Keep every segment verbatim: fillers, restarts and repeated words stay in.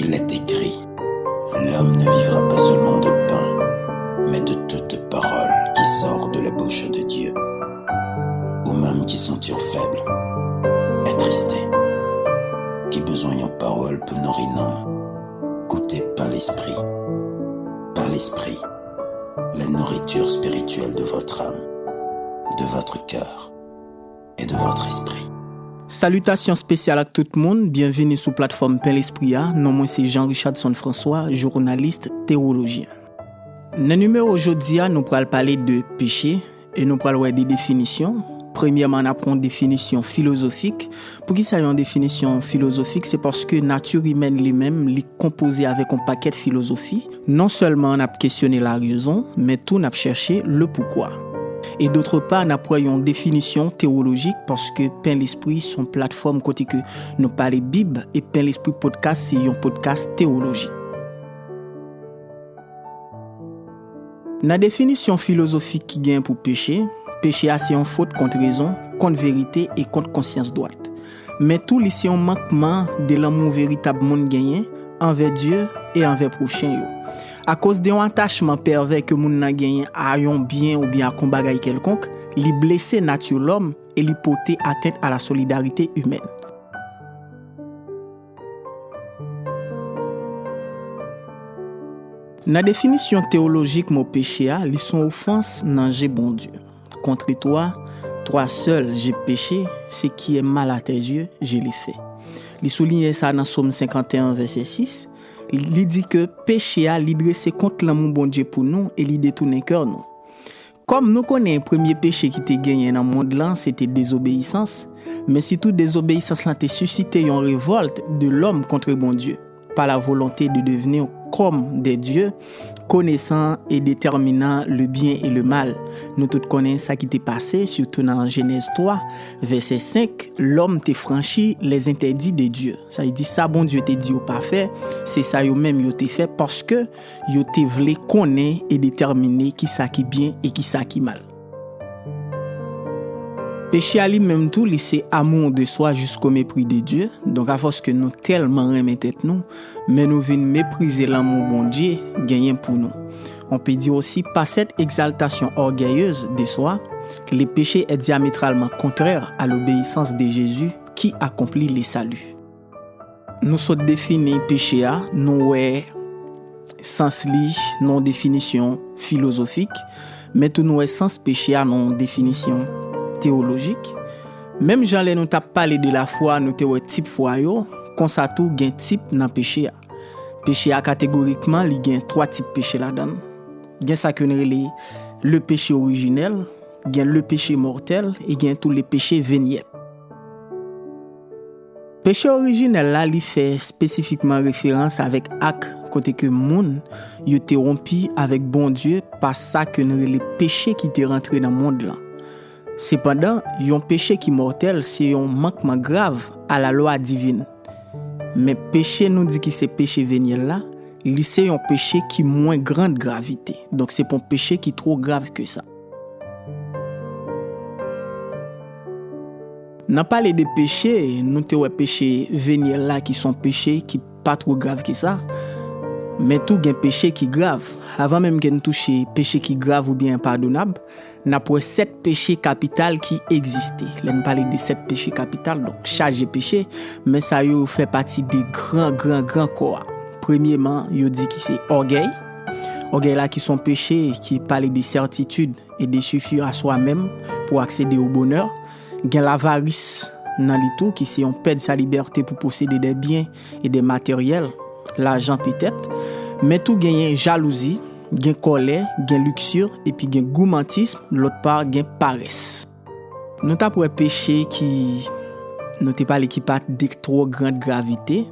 Il est écrit, l'homme ne vivra pas seulement de pain, mais de toute parole qui sort de la bouche de Dieu. Ou menm ki santi w fèb, attriste, ki bezwen yon pawòl pou nouri nanm, goute Pen Lespri. Pen Lespri, la nourriture spirituelle de votre âme, de votre cœur et de votre esprit. Salitasyon espesyal ak tout moun, byenvini sou platfòm Pen Lespri a. Non mwen se Jean Richardson François, jounalis, tewolojyen. Nan nimewo jodi a, nou pral pale de peche e nou pral wè de definisyon. Premyèman, n ap pran yon definisyon filozofik. Poukisa yon definisyon filozofik? Se paske nati imèn li menm, li konpoze avèk yon pakèt filozofi. Non sèlman n ap kesyone larezon, men tou n ap chèche le poukwa. E dòt pa, n ap wè yon definisyon tewolojik, paske Pen Lespri se yon platfòm kote ke nou pale Bib, e Pen Lespri Podcast se yon podcast tewolojik. Nan definisyon filozofik ki gen pou peche, peche a se yon fot kont rezon, kont verite e kont konsyans dwat. Men tou li se yon mankman de lanmou veritab moun genyen anvè Dye e anvè pwochen yo. Akoz de yon atachman pèvè ke moun nan genyen a yon byen oubyen ak yon bagay kèlkonk, li blese nati lòm e li pote atent a la solidarite imèn. Nan definisyon tewolojik mo peche a, li se yon ofans nan je Bondye. Contre toi, toi seul, j'ai péché, ce qui est mal à tes yeux, je l'ai fait. Li souliyen sa nan Sòm senkanteyen, vèsè sis. Li di ke peche a, li drese kont lanmou Bondye pou nou e li detounen kè nou. Kòm nou konnen, premye peche ki te genyen nan mond lan, se te dezobeyisans, men sitou dezobeyisans lan te sisite yon revòlt de lòm kont Bondye, par la volonté de devenir comme des dieux, connaissant et déterminant le bien et le mal. Nou tout konnen sa ki te pase, sitou nan Jenèz twa, vèsè senk, lòm te franchi les interdits de Dieu. Sa vle di sa Bondye te di yo pa fè, se sa yo menm yo te fè, paske yo te vle konnen e detèmine kisa ki byen e kisa ki mal. Peche a li menm tou, li se amour de soi jusqu'au mépris de Dieu. Donk, afòs ke nou tèlman renmen tèt nou, men nou vin meprize lanmou Bondye genyen pou nou. On peut dire aussi, par cette exaltation orgueilleuse de soi, le péché est diamétralement contraire à l'obéissance de Jésus qui accomplit le salut. Nou sot defini peche a, nou wè sans li nan yon definisyon filozofik, men tou nou wè sans peche a nan yon definisyon teyolojik. Menm jan lè nou t ap pale de lafwa, nou te wè tip fwa yo, konsa tou gen tip nan peche a. Peche a kategorikman, li gen twa tip peche ladan l. Gen sa ke n rele le péché originel, gen le péché mortel e gen tou le péché veniel. Peche orijinèl la, li fè espesifikman referans avèk ak kote ke moun yo te wonpi avèk Bondye pa sa ke n rele peche ki te rantre nan mond lan. Sepandan, yon peche ki mòtèl se yon mankman grav a lalwa divin. Men peche nou di ki se peche venyèl la, li se yon peche ki mwen grand gravite. Donk se pa yon peche ki twò grav ke sa. Nan pale de peche, nou te wè peche venyèl la ki se yon peche ki pa twò grav ke sa. Men tou gen peche ki grav. Avan menm ke n touche peche ki grav oubyen enpadonab, n ap wè sèt peche kapital ki egziste. Lè n pale de sèt peche kapital, donk chaje peche, men sa yo fè pati de gran, gran, gran kò a. Premyeman, yo di ki se ògèy. Ògèy la ki se yon peche ki pale de sètitid e de suffire à soi-même pour accéder au bonheur. Gen lavaris nan li tou, ki se yon pèd sa libète pou posede de byen e de materyèl, lajan petèt. Men tou genyen jalouzi, gen kòlè, gen luksir, epi gen goumantism, lòt pa gen parès. Nou t ap wè peche ki, nou te pale ki pa de twò grand gravite,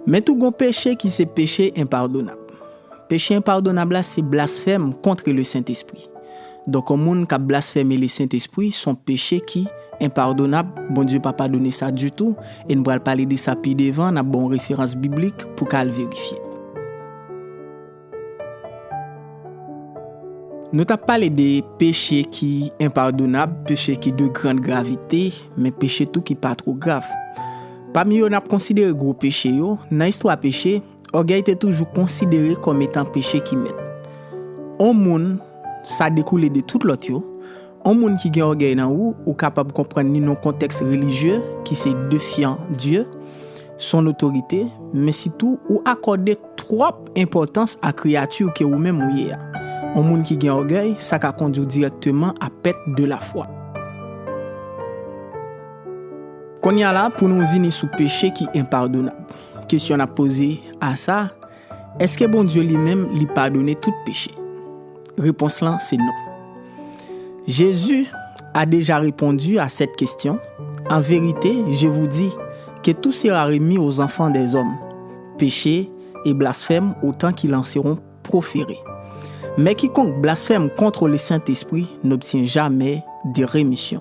men tou gon peche ki se peche enpadonab. Peche enpadonab la se blasfèm contre le Saint-Esprit. Donk, yon moun k ap blasfème le Saint-Esprit, se yon peche ki enpadonab. Bondye pa padone sa ditou, e n pral pale de sa pi devan, n ap ba w referans biblik pou ka al verifye. Nou t ap pale de peche ki enpadonab, peche ki de grand gravite, men peche tou ki pa twò grav. Pami yo, n ap konsidere gwo peche yo. Nan istwa peche, Ògèy te toujou konsidere kòm etan peche ki mèt. On moun, sa dekoule de tout lòt yo, on moun ki gen ògèy nan ou, ou kapab konprann li nan kontèks relijye, ki se defyan Dye, son otorite, men sitou ou akòde twòp enpòtans a kreyati ke ou menm ou ye a. On moun ki gen ògèy, sa ka kondui w dirèkteman a pèt de lafwa. Kounye a la, pou nou vini sou peche ki enpadonab. Kesyon n ap poze a sa, èske Bondye li menm li padone tout peche? Repons lan se non. Jésus a déjà répondu à cette question. En vérité, je vous dis que tout sera remis aux enfants des hommes, péchés et blasphèmes autant qu'ils en seront proférés. Mais quiconque blasphème contre le Saint-Esprit n'obtient jamais de rémission.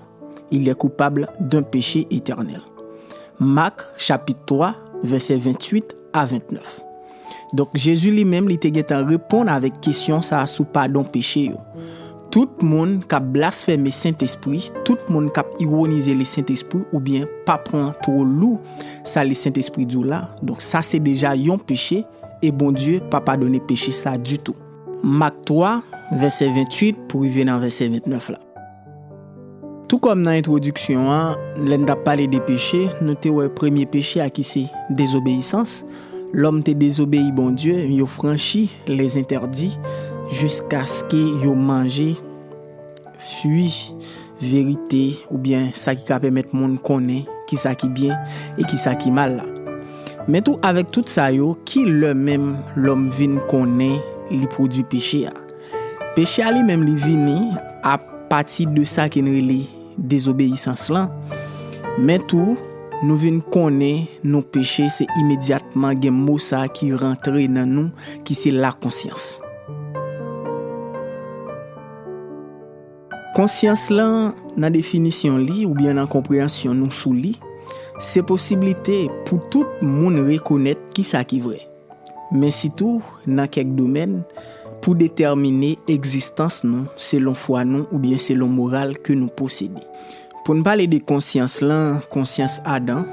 Il est coupable d'un péché éternel. Mak, chapit twa, vèsè ventuit a ventnèf. Donk, Jezi li menm, li te gentan reponn avèk kesyon sa a sou padon peche yo. Tout moun k ap blasfème Sentespri, tout moun k ap ironize le Sentespri, oubyen pa pran twò lou sa le Sentespri di w la, donk sa se deja yon peche, e Bondye pa padone peche sa ditou. Mak twa, vèsè ventuit pou rive nan vèsè ventnèf la. Tou kòm nan entwodiksyon an, lè n t ap pale de peche, nou te wè premye peche a ki se dezobeyisans. Lòm te dezobeyi Bondye, yo franchi lèzentèdi jiskaske yo manje fwi verite oubyen sa ki ka pèmèt moun konnen kisa ki byen e kisa ki mal la. Men tou, avèk tout sa yo, ki lè menm lòm vin konnen li pwodui peche a? Peche a li menm li vini apati de sa ke n rele dezobeyisans lan. Men tou, nou vin konnen nou peche se imedyatman gen mo sa ki rantre nan nou, ki se lakonsyans. Konsyans lan, nan definisyon li oubyen nan konpreyansyon nou sou li, se posiblite pou tout moun rekonèt kisa ki vrè. Men sitou, nan kèk domèn, pou detèmine egzistans nou selon fwa nou oubyen selon moral ke nou posede. Pou n pale de konsyans lan, konsyans Adan,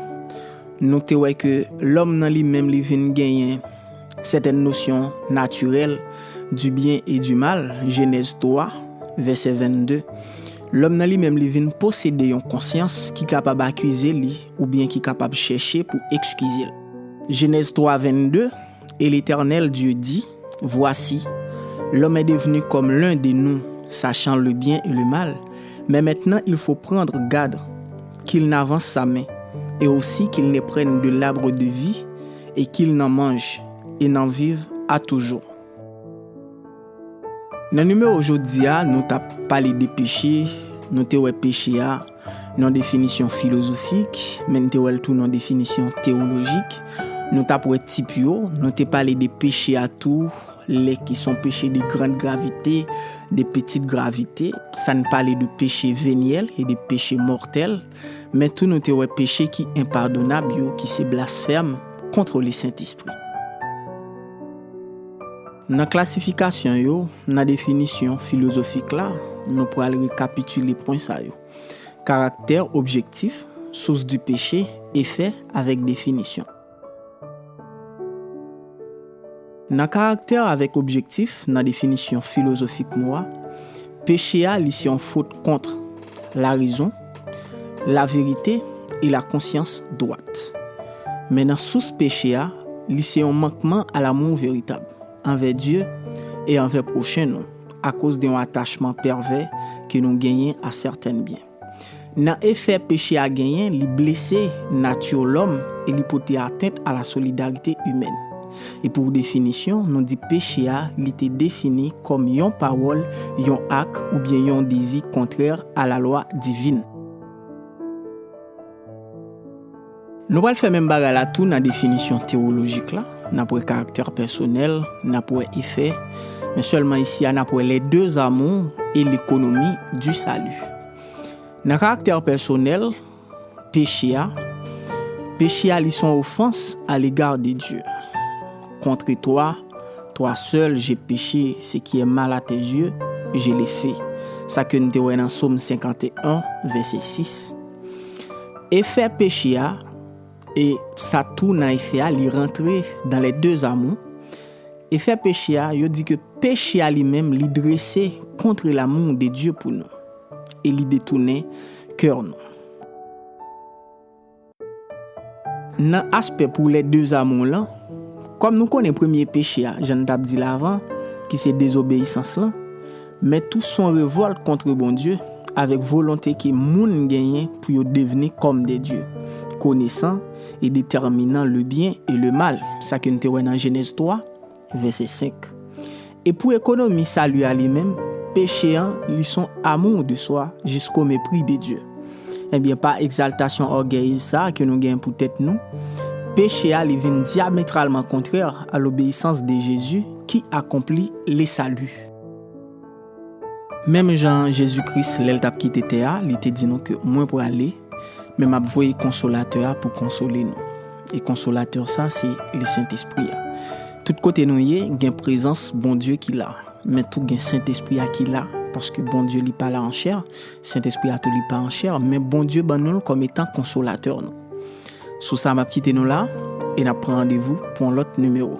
nou te wè ke lòm nan li menm li vin genyen sètèn nosyon natirèl du bien et du mal, Jenèz twa, vèsè vennde. Lòm nan li menm li vin posede yon konsyans ki kapab akize li oubyen ki kapab chèche pou ekskize l. Jenèz twa vennde, Et l'Éternel Dieu dit, Voici, l'homme est devenu comme l'un de nous, sachant le bien et le mal, mais maintenant il faut prendre garde qu'il n'avance sa main, et aussi qu'il ne prenne de l'arbre de vie, et qu'il n'en mange, et n'en vive à toujours. Nan nimewo jodi a, nou t ap pale de peche, nou te wè peche a nan yon definisyon filozofik, men n te wè l tou nan yon definisyon teyolojik. Nou t ap wè tip yo, nou te pale de peche a tou, lè ki se yon peche de grande gravité, de petite gravité. Sa n pale de peche venyèl e de peche mòtèl, men tou nou te wè peche ki enpadonab yo, ki se blasfèm kont le Sentespri. Nan klasifikasyon yo, nan definisyon filozofik la, nou pral rekapitile pwen sa yo: karaktè, objektif, source du péché, efè, avèk definisyon. Nan karaktè avèk objektif, nan definisyon filozofik mo a, peche a, li se yon fot kont larezon, laverite e lakonsyans dwat. Men nan sous peche a, li se yon mankman a lamour veritab anvè Dye e anvè pwochen nou, akoz de yon atachman pèvè ke nou genyen a sèten byen. Nan efè peche a genyen, li blese nati lòm e li pote atent a la solidarite imèn. E pou definisyon, nou di peche a, li te defini kòm yon pawòl, yon ak oubyen yon dezi kontrè a lalwa divin. Nou pral fè menm bagay la tou nan definisyon teyolojik la. N ap wè karaktè pèsonèl, n ap wè efè, men sèlman isi a n ap wè les deux amours et l'économie du salut. Nan karaktè pèsonèl, peche a, peche a li se yon ofans a lega de Dye. Contre toi, toi seul, j'ai péché, ce qui est mal à tes yeux, je l'ai fait. Sa ke n te wè nan Sòm senkanteyen, vèsè sis. Efè peche a, E sa tou nan efè a, li rantre dans les deux amours. Efè peche a, yo di ke peche a li menm, li drese contre l'amour de Dieu pour nous. E li detounen kè nou. Nan aspè pou les deux amours lan, kòm nou konnen premye peche a, jan n t ap di l avan, ki se dezobeyisans lan, men tou s on revòlt kont Bondye, avèk volonte ke moun genyen pou yo devni kòm de dye, konesan e detèminan le byen e le mal, sa ke n te wè nan Jenèz twa, vèsè senk. E pou ekonomi sali a li menm, peche an, li s on amour de soi jusqu'au mépris de Dieu. Ebyen, pa egzaltasyon ògèyez sa a ke nou gen pou tèt nou, peche a, li vin dyametralman kontrè a lobeyisans de Jezi ki akonpli le sali. Menm jan Jezi Kris, lè l t ap kite tè a, li te di nou ke mwen prale, men m ap voye Konsolatè a pou konsole nou. E Konsolatè sa, se le Sentespri a. Tout kote nou ye, gen prezans Bondye ki la. Men tou gen Sentespri a ki la, paske Bondye li pa la an chè, Sentespri a tou li pa an chè, men Bondye ban nou l kòm etan Konsolatè nou. Sou sa, m ap kite nou la, e n ap pran randevou pou yon lòt nimewo.